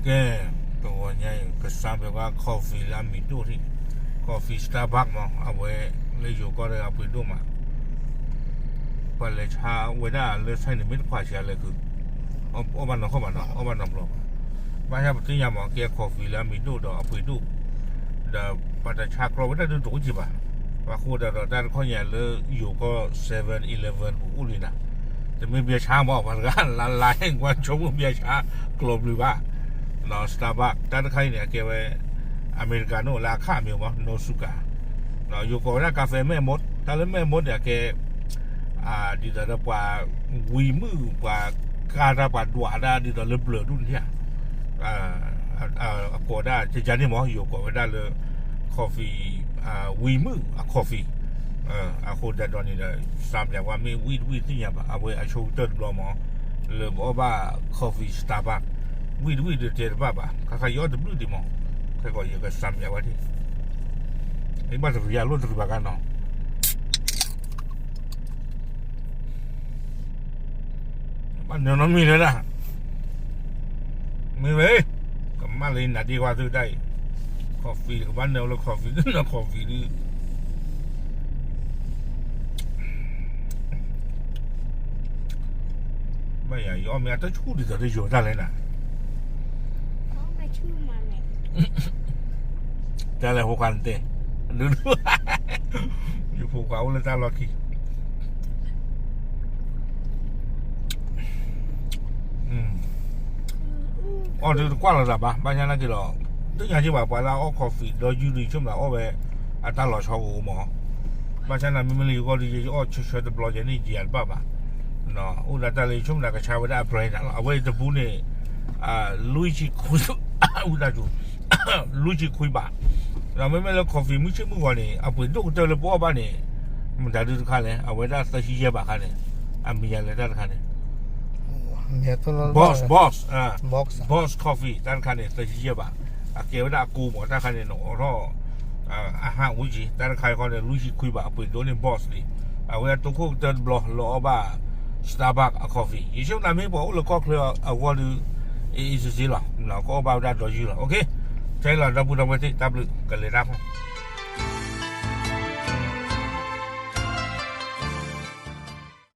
ကဲ, တဂီၤညါအံၤ ကစးဘၣ်ဝဲ coffee လၢအမံၤဒိၣ်ထံး, coffee Starbucks မး, အဝဲလၢယိၤကီၢ်ဒီးအပှ့ၤဒိၣ်မး, ပှၤလဲၤဆါဝဲဒၣ်လၢ ဆိုင် န့ၣ် မ့ၢ်တခွးဆံးလဲၤခုး, အီၣ်ဘၣ်နီၢ်ခီၣ်ဘၣ်နီၤ, အီၣ်ဘၣ်နီတဘျီဘၣ်. ဘၣ်ဆၣ်ပသ့ၣ်ညါမး ကဲ coffee လၢအမံၤဒိၣ်ဒီးအပှ့ၤဒိၣ်, ဒီးပှၤတဆါကျီဝဲဒၣ်ဒုးတအိၣ်ကံဘၣ်. ပှၤဃိဒီးဒီးတၢ်တခီညါလၢယိၤကီၢ် seven eleven ပူၤအိၣ်လံနၤ, တမ့ၢ်ဘျဲၣ်ဆါမး ပှၤတဂၤလါလါကွၢ်ဆိကမိၣ်ဘျဲၣ်ဆါကျီဘျုးဘၣ်. Starbucks တၢ်တခါအံၤန့ၣ် အကဲဝဲ အမဲရကၤ နီၣ် လၢအခၣ်အမ့ၢ်မး no sugar, ယိၤကိးဝဲဒၣ် café မဲၣ်မူတ်, တၢ်လၢမဲၣ်မူတ်န့ၣ် အကဲ ဒ်သိးဒီးပှၤဝံမုၣ် ပှၤကါတၢ် ပှၤဒွးတၢ် ဒ်သိးလၢဘျၢၣ်ဒူၣ်န့ၣ်ဧါ, အကိးဒၣ်ကကန့ၣ်မး ယိၤကိးဝဲဒၣ်လၢ coffee ဝံမုၣ်အ coffee. အဃိဒီးန့ၣ်ဒီး စးမယၤဝဲမ့ၢ်ဝံၣ်တဝံၣ်သ့ၣ်ညါဘၣ်, အဝဲအဆိကတၢၢ်တဘျီမး လၢပအီၣ်ဘၣ် coffee Starbucks ဝံၣ်တဝံၣ်ဒီးတဲတဘၣ်ဘၣ်, ခါခါယအီၣ်တဘျုးဒံးမး, ခဲကီးယကစးမယၤဝဲဒၣ်, အံၤဘၣ်တရံးယၤလိၣ်တရံးဘၣ်ကါနီၤ ဘၣ်နၢၤနီတမံၤလၢဒၣ်, မ့ၢ်ဝဲ, ကမၣ်လၢနၤဒ့ခွါသုတၢ်အံၤ, coffee ကဘၣ်နၢၤဝဲလၢ coffee ဒုးနီၤ coffee ဒုး, ဘၣ်ယၤ ယအီၣ်မ့ၢ်အတၢ်ဆူၣ်ဒ်သိးလၢယိၤတၢ်လဲၣ်နၤ တၢ်လဲၤဖိခွါနတဲ, ယဖိခွါအိၣ်လၢတၢ်လီၢ်ခံ, အီၣ်ဒုးတကွၢ်လီၤသးဘၣ်, ဘၣ်ဆၣ်နာ်က့ၤဒီး, သ့ၣ်ညါက့ၤဘၣ် ပှၤလၢအအီၣ် coffee ဒီးယုၢ်ဒုး ယဆိကမိၣ်အီၣ်ဝဲ အတၢ်လီၤဆီကအိၣ်မး, ဘၣ်ဆၣ်နၤမ့မ့ၢ်လၢယဂီၢ်ဒုး ယအီၣ်ဆၢဆၢတဘျီယဲန့ၣ် ယၤတဘၣ်ဘၣ်, အိၣ်ဒၣ်တၢ်လၢယဆိကမိၣ်နၤကဆါဝဲဒၣ်အ brand နၤလီၤ, အဝဲအံၤတပူၤန့ၣ် လွံၢ်ဆံခွံ, ဝံသးစူၤ, လွံၢ်ဆံခွံဘၣ်, ဒီးမ့မ့ၢ်လၢ coffee မုၢ်ဆ့ၣ်မုၢ်ဂီၤန့ၣ် အပှ့ၤဒိၣ်ကတၢၢ်လၢပအီၣ်ဘၣ်န့ၣ်, မတၤဒုတခါလဲၣ် အဝဲဒၣ်သၢဆံယဲၢ်ဘၣ်ခါန့ၣ်, အမံၤယၤလဲၣ်တၢ်တခါန့ၣ်, Boss, Boss, Boss Coffee တၢ်တခါန့ၣ် သၢဆံယဲၢ်ဘၣ်, အကဲဝဲဒၣ်အကိးမး တၢ်တခါန့ၣ် နအိးထီၣ် အဟးအိၣ်က့ၤ တၢ်တခါအံၤဃီန့ၣ် လွံၢ်ဆံခွံဘၣ် အပှ့ၤဒိၣ်န့ၢ် Boss လံ, အဝဲအတိခိၣ်ကတၢၢ်တဘျီလၢအီၣ်ဘၣ် Starbucks အ coffee, ယဆိကမိၣ်မ့ၢ်ပှၤအိၣ်လၢကီၢ်ချၢအဂီၢ်ဒုး အ့ၣ်အ့ၣ်စ့စ့လီၤ, ကီၢ်ဘၣ်ဝဲဒၣ်ဒီးယုၢ်လီၤ, ခဲအံၤလီၤ ဒီပုၢ်ဒီဝဲၢ်သ့ၣ် တၢ်ဘျုး ကလဲၤတၢ်ခီ